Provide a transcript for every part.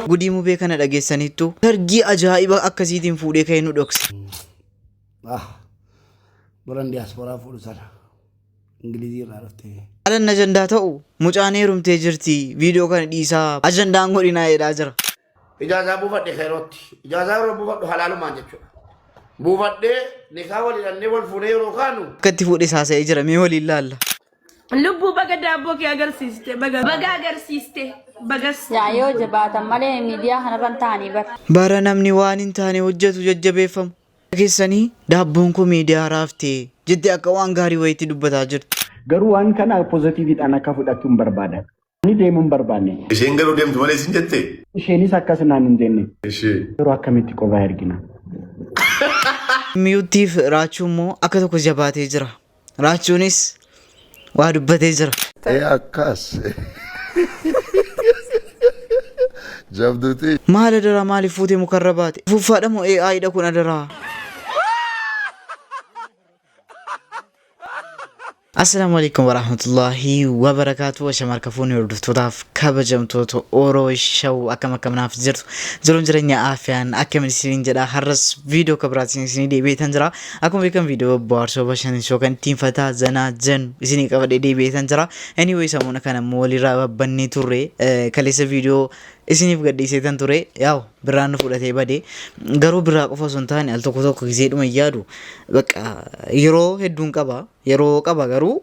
Gudii mubee kana dhageessaniittu targii ajaa'iba akkasiitiin fuudhee ka'ee nu dhokse. Ah, baran diyaasporaa fuudhu sana Ingilizii irraa dhuftee. Alan ajandaa ta'u mucaan heerumtee jirti viidiyoo kana dhiisaa ajandaan godhinaa jedhaa jira. Ijaazaa buufadhe keerootti. Ijaazaa yeroo buufadhu halaalumaan jechuudha. Buufadhee nikaa wal hidhannee wal fuunee yeroo kaanu Akka itti fuudhe saasa'ee jira mee waliin laalla. Lubbuu baga daabboo kee agarsiiste baga baga agarsiiste bagas. Yaa yoo jabaatan malee miidiyaa kanarra hin ta'anii bar. Bara namni waan hin taane hojjetu jajjabeeffamu. Keessanii daabboon koo miidiyaa raafte jettee akka waan gaarii wayiitti dubbataa jirti. Garuu waan kana pozitiiviidhaan akka fudhattu hin barbaada. Ani deemuu hin barbaanne. Isheen garuu deemtu malee sin jettee? Isheenis akkas naan hin jenne. Ishee. Yeroo akkamitti qofaa ergina? Miyuuttiif Raachuu immoo akka tokko jabaatee jira. Raachuunis waa dubbatee jira. Ee akkas. Jabduuti. Maal adaraa maaliif fuutee mukarra baate? Fuffaadha moo AI dha kun adaraa? Assalaamu alaikum warahmatullahi wabarakaatu. Ashama harka fuunee hordoftootaaf kabajamtoota Oro Show akkam akkam naaf jirtu. Jiruun jireenya aafiyaan akkamiin isiniin jedha. Har'as viidiyoo akka biraatiin isinii deebi'eetan jira. Akkuma beekamu viidiyoo bohaarsoo bashannansiisoo kan ittiin fataa zanaa jennu isinii qabadhee deebi'eetan jira. Anyway samuuna kana immoo walirraa babbannee turre kaleessa viidiyoo isiniif gadhiiseetan ture. Yaa'u birraan nu fudhatee bade. Garuu birraa qofa osoo hin taane al tokko tokko gizeedhuma hin yaadu. Bakka yeroo hedduun qaba. Yeroo qaba garuu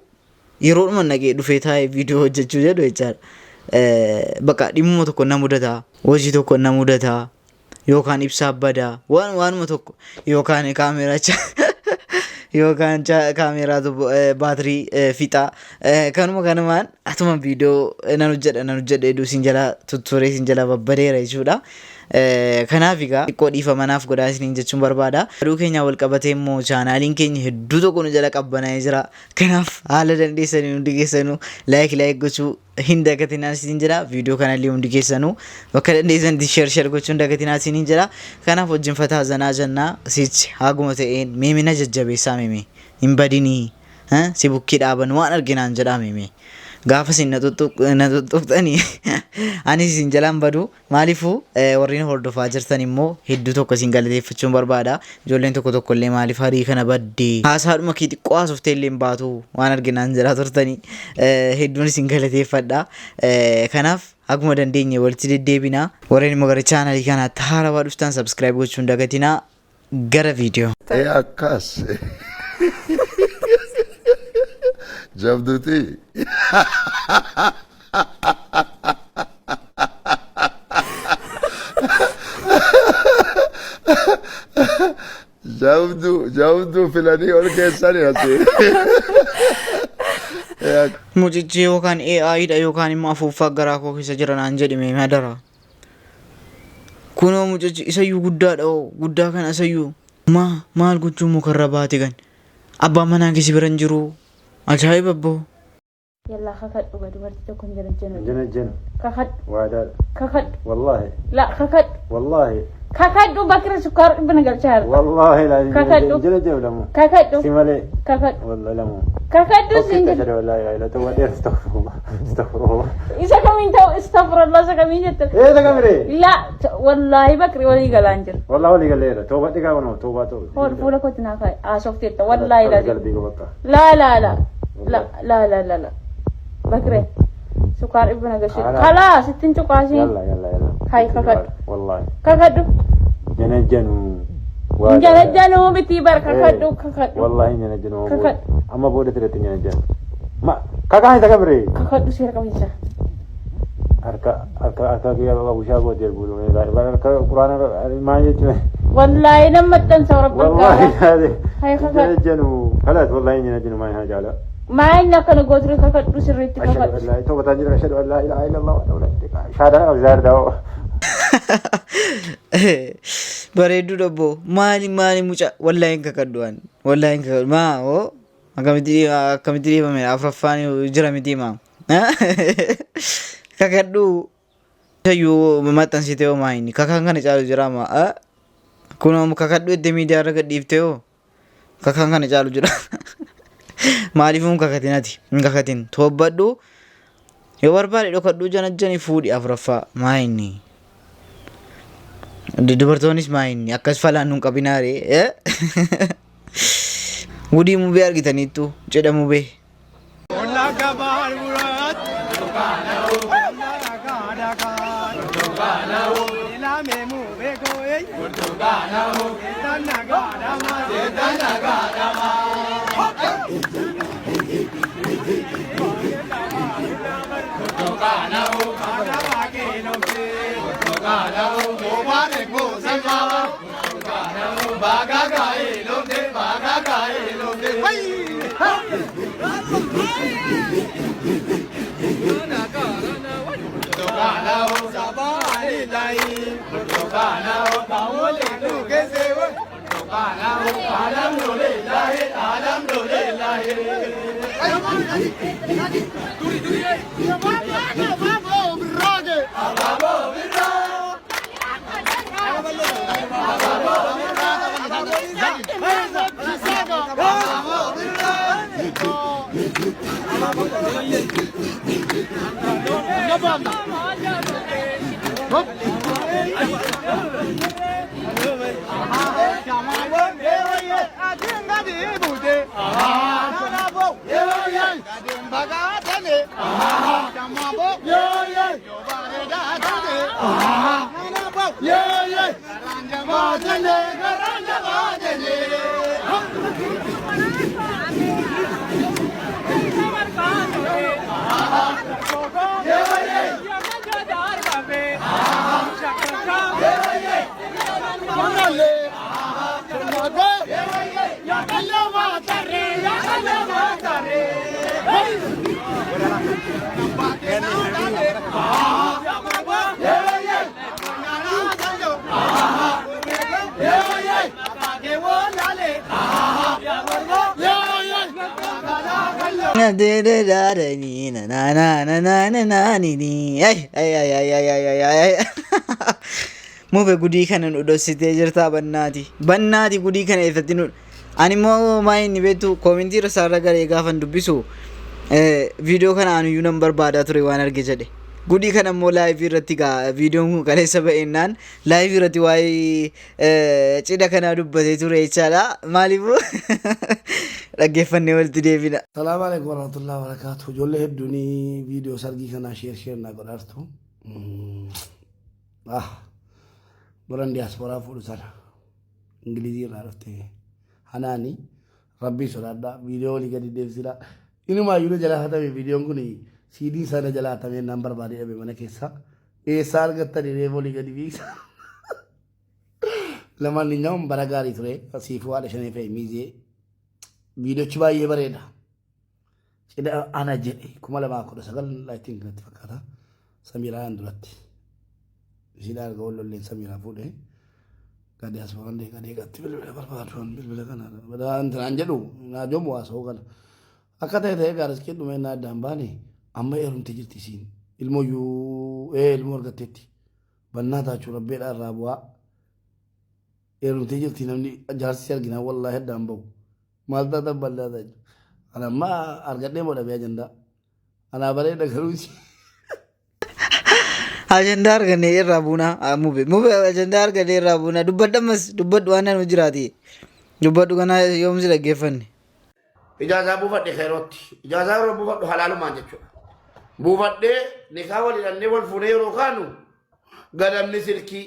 yeroodhuma naqee dhufee taa'ee viidiyoo hojjechuu jedhu jechaadha. Bakka dhimmuma tokko na mudata, hojii tokko na mudata, yookaan ibsaa bada, waan waanuma tokko yookaan kaameeraa yookaan kaameeraatu baatirii fixa. Kanuma kanumaan atuma viidiyoo nan hojjedha nan hojjedha hedduu isin jala tutturee isin jala babbadeera jechuudha. Kanaaf egaa xiqqoo dhiifama naaf godhaa isiniin jechuun barbaada. Aduu keenyaa wal qabatee immoo chaanaaliin keenya hedduu tokko nu jala qabbanaa'ee jira. Kanaaf haala dandeessanii hundi keessanuu laayik laayik gochuu hin dagatinaa isiniin jedha. Viidiyoo kanallee hundi keessanuu bakka dandeessanitti sheer sheer gochuu hin dagatinaa isiniin jedha. Kanaaf wajjin fataa zanaa jannaa sichi haguma ta'een meemina jajjabeessaa meeme hin badinii. Si bukkee dhaaban waan arginaan jedhaa meeme. Gaafa isin na tuttuqxanii anis isin jalaan badu. Maaliifuu warreen hordofaa jirtan immoo hedduu tokko isin galateeffachuun barbaada. Ijoolleen tokko tokko illee maaliif harii kana badde haasaadhuma kee xiqqoo haasoftee illee hin baatu waan arginaan jedhaa turtanii hedduun isin galateeffadha. Kanaaf haguma dandeenye walitti deddeebina. Warreen immoo gara chaanalii kanaatti haarawaa dhuftan subscribe gochuun dagatinaa. Gara viidiyoo. Ee akkas. Jabduuti. Jabduu jabduu filanii ol keessanii asii. Ee akkas. Mucichi yookaan AI dha yookaan immoo afuuffaa garaa koo keessa jira naan jedhi mee madara. Kunoo mucichi isayyuu guddaadha hoo guddaa kana isayyuu. Maa maal gochuun mukarra baate gan. Abbaan manaa kee si bira hin jiru. Ajaa'iba abboo. Yallaa kakadhu ga dubartii tokko hin janajjanu. Janajjanu. Kakadhu. Waadaadha. Kakadhu. Wallaahi. La kakadhu. Wallaahi. Kakadhu bakira sukkaara dhibba na galchaa jirta. Wallaahi laa Kakadhu. janajjanu lamu. Kakadhu. Si malee. Kakadhu. Wallaahi lamu. Kakadhu siin Tokkitti jedhe. ashhadu an laa ilaaha illallah wa astaghfirullah. Astaghfirullah. Isa kamiin ta'u istafurallah isa kamiin jette. Ee isa kamiree? La wallaahi bakri walii galaan jira. Wallaahi walii galeera. Toobadhi kaa kunoo toobaa ta'u. Hool fuula kootti naa kaa'i haasofteetta wallaahi laa. Qalbii koo bakka. Laa laa laa. La la la la la. Bakre sukaar dhibba na gashee. Kalaas. Kalaa sittin cuqaasii. Yalla yalla yalla. Hai kakadhu. Wallaahi. Kakadhu. Janajjanu. Janajjanuu miti bar kakadhu kakadhu. Wallaahi janajjanu. Kakadhu. Amma booda sirriitti janajjanu. Ma kakaan isa kabire. Kakadhu seera qabeessa. Harka harka harka kiyya bushaa gootee guutuu. Harka quraana maal jechuun. Wallaahi nan maxxansa rabbi. Wallaahi Hai kakadhu. janajjanu. Kalaas wallaahi janajjanu maa haa jaala. Maa inni akkana gootire kakadhu sirriitti Ashhadu kakadhu. an laa tawbataan jira ashhadu an laa ilaaha illallah wa la ilaha shahaadaa qabsiisaa jirta hoo. Bareedduu dhabbo maali maali mucaa wallaahi hin kakadhu ani wallaahi hin kakadhu maa hoo akkamitti akkamitti dhiifame afraffaan jira miti maa kakadhu isayyuu maxxansite hoo maa inni kakaan kana caalu jira maa kunoo kakadhu itti miidiyaa irra gadhiifte hoo. Kakaan kana caalu jira. Maaliif hin kakatin ati? Hin kakatin. Toobbadhu. Yoo barbaade dhokadhuu janajjani fuudhi afuraffaa. Maa inni? Dubartoonnis maa inni? Akkas falaan nun qabinaa ree? Eh? Gudii mubee argitaniittu cidha mubee. Mube gudii kana nu dhoksitee jirtaa bannaati. Bannaati gudii kana eessatti nu Ani immoo maa inni beektu koomentii irra isaarra garee gaafan dubbisu viidiyoo kana anuyyuu nan barbaadaa ture waan arge jedhe. Gudii kana immoo laayivii irratti gaa viidiyoon kun kaleessa ba'eennaan laayivii irratti waa'ee cidha kanaa dubbatee ture jechaadha. Maaliifuu dhaggeeffannee walitti deebina. Salaamu alaikum warahmatullahi wabarakatuh. Ijoollee hedduun viidiyoo sargii kanaa sheer sheer naa godhaartu. Ah, baran diyaasporaa fuudhu sana Ingilizii irraa dhufte hanaani rabbii sodaadhaa viidiyoo walii gadi deebisina. Inumaa iyyuu na jalaa hatame viidiyoon kun siidiin isaa na jalaa hatame naan barbaadee dhabe mana keessa. Eessaa argattani reefu walii gadi fiigsa. Lamaan bara gaarii ture siifuu haadha shanee fe'e miizee. Viidiyochi baay'ee bareeda. Cidha ana jedhe 2019 I think natti fakkaata. Samiiraan duratti. Isiidhaa erga wal lolleen Samiiraa fuudhee. Gadi as baran deeqa deeqatti bilbila barbaadu bilbila kana. Badaa intinaan jedhu naa jomu haasa'uu kana. Akka ta'e ta'ee gaariskee dhumee naa addaan baane amma heerumte jirti isiin. Ilmoo iyyuu ee ilmoo argatteetti. Bannaa taachuu rabbeedhaa irraa bu'aa. Heerumtee jirti namni jaarsi si arginaa wallaahi addaan bahu. Maal taatan bal'aa ta'a. Ana amma argadhee moo dhabee ajandaa. Anaa bareeda garuu si. Ajandaa argannee irraa buunaa mube. Mube ajandaa argannee irraa buunaa. Dubbadhu ammas dubbadhu waan nanu jiraati. Dubbadhu kana yoom si dhaggeeffanne. Ijaazaa buufadhe keerootti. Ijaazaa yeroo buufadhu halaalumaan jechuudha. Buufadhee nikaa wal hidhannee wal fuunee yeroo kaanu gadamni silkii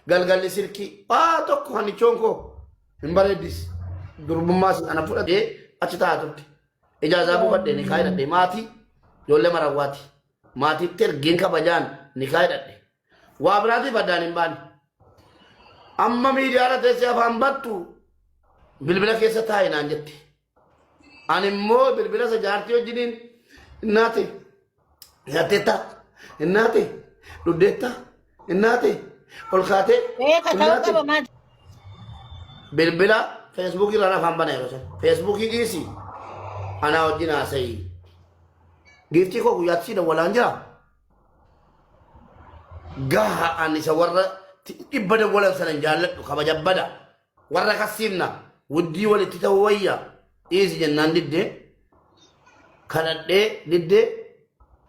Galgalli silkii waa tokko hannichoon koo hin bareeddis. Durbummaa si ana fudhatee achi taa'aa turte. Ijaazaa buufadhe nikaa hidhadhe maatii ijoollee marawwaati. Maatiitti ergeen kabajaan nikaa hidhadhe. Waa biraatiif addaan hin baane. Amma miidiyaarra teessee afaan battu bilbila keessa taa'i naan jette. Ani immoo bilbila isa jaartii wajjiniin innaate nyaatteetta innaate dhuddeetta innaate ol kaatee Beeka ta'uu innaate qaba maal? bilbila feesbuukii irraan afaan bana yeroo sana feesbuukii dhiisi anaa wajjin haasa'ii giiftii koo guyyaatti si dawwalaan jira gaha ani isa warra dhibba dawwalan sana hin jaalladhu kabaja bada warra kassiimna. Wuddii walitti ta'uu wayya. Dhiisi jennaan diddee. Kadhadhee diddee.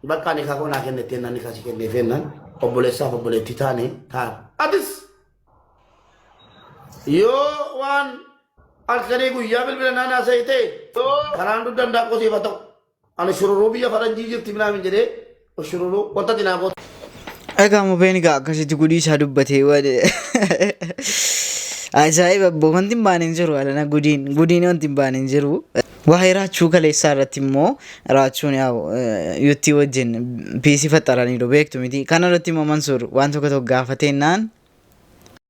Bakka nikaa koo naa kennettee naan nikaa si kennee feennaan obboleessaaf obboleettii taane taana. Atis yoo waan halkanii guyyaa bilbila naan haasa'e ta'e karaan dugda handaaqqoo siif haa ta'u. Ani shururuu biyya faranjii jirti minaamin jedhee shururuu wanta ati naa gootu. Egaa mubeen egaa akkasitti gudii isaa dubbatee waan ajaa'iba abboo wanti hin baane hin jiru alana gudiin gudiin wanti hin baane hin jiru. Waa'ee raachuu kaleessaa irratti immoo raachuun yaa'u yuttii wajjin piisii faxaraniiru beektu miti. Kana irratti immoo Mansuur waan tokko tokko gaafateennaan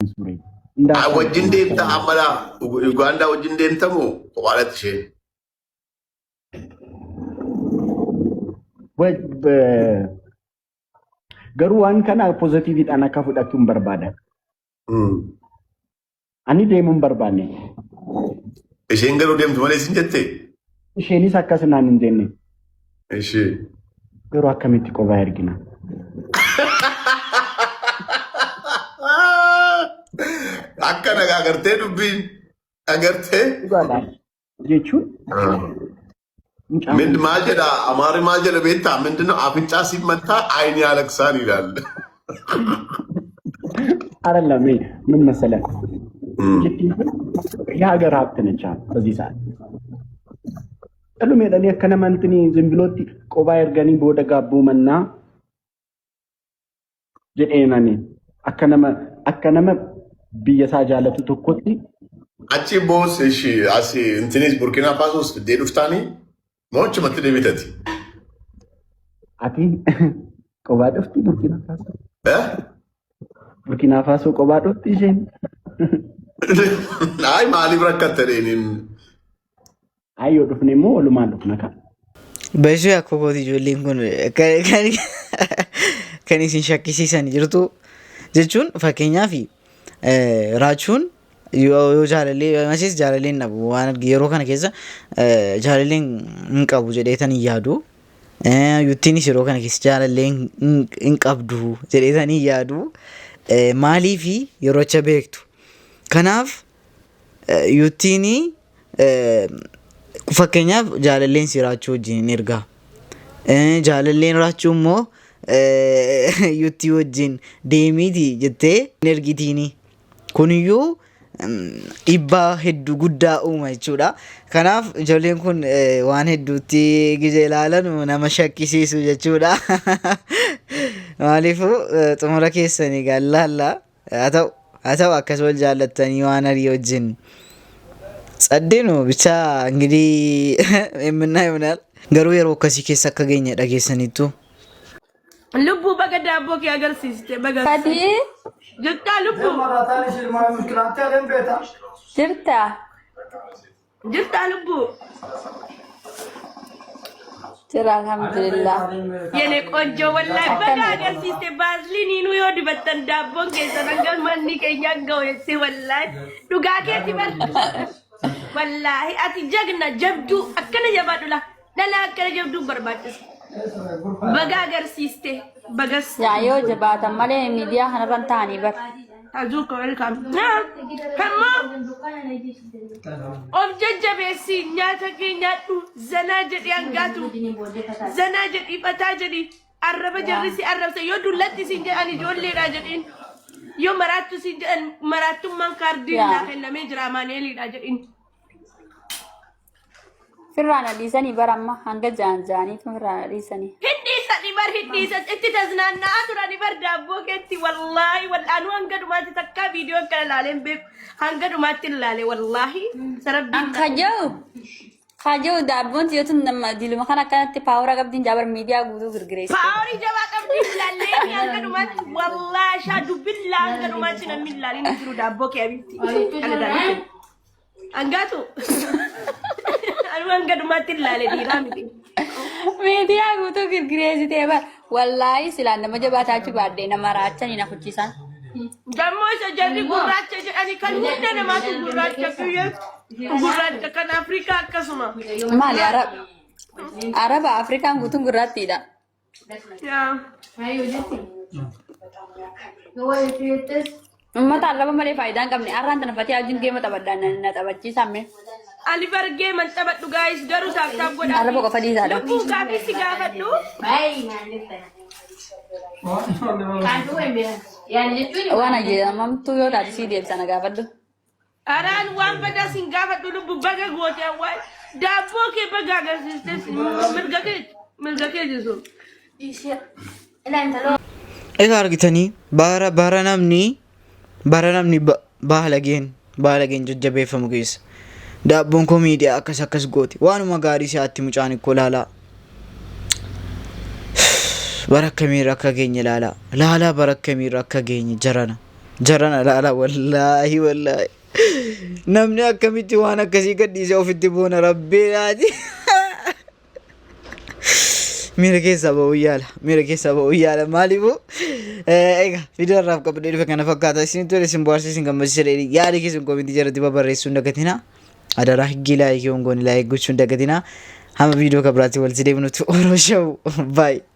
Mansuuree. Indaa Wajjin deemta amma laa Ugaandaa wajjin deemta moo kophaadhatti isheen? Garuu waan kana pozitiiviidhaan akka fudhattu hin barbaada. Ani deemuu hin barbaanne. Isheen garuu deemtu malee isin jette? Isheenis akkas naan hin jenne. Ishee. Garuu akkamitti qobaa ergina? Akka nagaa agartee dubbiin agartee. Dhugaadha jechuun mucaan Min kun maal jedha Amaarri maal jedha beektaa ምንድነው አፍንጫ ሲመታ አይን ያለቅሳል ይላል። አይደለም ይሄ ምን መሰለህ ጅቲን kun የሀገር ሀብት ነች። አሁን በዚህ ሰዓት ጥሉም jedhanii akka nama intini zimbilootti qobaa erganii booda gaabbuu mannaa jedheen ani akka nama akka nama biyya isaa jaalatu tokkotti Achi boos ishi asi intinis Burkina Fasos fiddee dhuftaanii moo achumatti deebitati? Ati qobaa dhufti Burkina Faso. Eh? Burkina Faso qobaa dhufti isheen. Ay maaliif rakkatte deeniin? Ay yoo dhufne immoo walumaan dhufna ka. Baay'isuu akka kooti ijoolleen kun kan kan- kan isin shakkisiisan jirtu jechuun fakkeenyaaf raachuun yoo yoo jaalallee masiis jaalallee hin dhabu waan arge yeroo kana keessa jaalallee hin qabu jedheetan hin yaadu. Yuttiinis yeroo kana keessa jaalallee hin hin qabdu jedheetan hin yaadu. Maaliifi yeroocha beektu. Kanaaf Yuttiin fakkeenyaaf jaalalleen si raachuu wajjin hin ergaa. Jaalalleen raachuu immoo yuttii wajjin deemiiti jettee hin ergitiini. Kuniyyuu dhiibbaa hedduu guddaa uuma jechuudha. Kanaaf ijoolleen kun waan hedduutti gizee ilaalan nama shakkisiisu jechuudha. Maaliifuu xumura keessanii gallaalla. Haa ta'u haa ta'u akkas wal jaallattanii waan arii wajjin ጸዴ ነው ብቻ እንግዲህ የምናየው ይሆናል። Garuu yeroo akkasii keessa akka geenye dhageessaniittu. Lubbuu baga daabboo kee agarsiiste baga. Fadii Jirtaa lubbuu. jirta. Jirtaa lubbuu. Jira alhamdulillah. Yene qoonjoo wallaahi baga Akkami? agarsiiste baasliiniinuu yoo dibattan daabboon keessan hanga manni keenya gahu jette wallaahi dhugaa keetti bar wallaahi ati jagna jabduu akkana jabaadhu la dhala akkana jabduu barbaachisa baga agarsiiste bagas Yaa yoo jabaatan malee miidiyaa kanarra hin ta'anii bar. Azuuka welcome. Hamma of jajjabeessi nyaata kee nyaadhu zanaa jedhi hangaatu zanaa jedhi fataa jedhi arraba jarri si arrabsa yoo dullatti siin jedhan ijoolleedha jedhin yoo maraattu siin jedhan maraattummaan kaardiin Yaa. naa kennamee jira amaaneeliidha jedhin. Firraa na dhiisanii bara amma hanga jaan jaaniitu firraa na dhiisanii. Hin dhiisani bar hin dhiisan itti taznaanna'aa turani bar daabboo keetti wallaahi wal'aanuu hanga dhumaatti takkaa viidiyoo akkana ilaalee hin beeku hanga dhumaatti hin ilaale wallaahi sarabbiin An kaja'u kaja'u daabboon tiyyootu nama diluma kana akkanatti paawara qabdiin jaabar miidiyaa guutuu girgireessite. Paaworii jabaa qabdi hin ilaallee hanga dhumaatti wallaahi shaadu billaa hanga dhumaatti namni hin ilaalin hin jiru daabboo kee abitti kana daabboo Hangaatu. Anuu hanga dhumaatti hin ilaale dhiiraa miti. Miidiyaa guutuu girgireessitee bar wallaahi silaan nama jabaa taachuu baadhee nama raachanii na kuchisan. Dammoo isa jarri gurraacha jedhani kan hunda namaatu gurraacha biyya gurraacha kan Afrikaa akkasuma. Maali Arab Araba Afrikaan guutuun gurraattiidha. Yaa. Uummata arraba malee faayidaa hin qabne. Arraan tana fatee wajjin geema taphadhaa na taphachiisaa mee. Ani bar geeman taphadhu guys garuu taap taap godhaa. Arraba qofa dhiisaadha. Lubbuun gaafii si gaafadhu. Waan ajjeefamamtuu yoo taate sii deebisa na gaafadhu. Araan waan badaa sin gaafadhu lubbu baga goote waan daabboo kee baga agarsiiste mirga kee mirga kee jisu. Egaa argitanii bara bara namni bara namni baalageen baalageen jajjabeeffamu keessa daabboon koo miidiyaa akkas akkas gooti waanuma gaarii si'aatti mucaan ikkoo laalaa bara akkamiirra akka geenye laalaa laalaa bara akkamiirra akka geenye jarana jarana laalaa wallaahi wallaahi namni akkamitti waan akkasii gadhiisee ofitti boona rabbee laati. Miira keessaa ba'uu yaala. Miira keessaa ba'uu yaala. Maaliifuu egaa viidiyoo irraaf qabadhee dhufe kana fakkaata. Isin tole isin bohaarsee isin gammachiisa jedhee yaada keessan koomentii jalatti babarreessuu hin dagatinaa. Adaraa higgii laayikii hongoon laayik gochuu hin dagatinaa. Hamma viidiyoo kan biraatti walitti deebinutti Oro Show. Bye.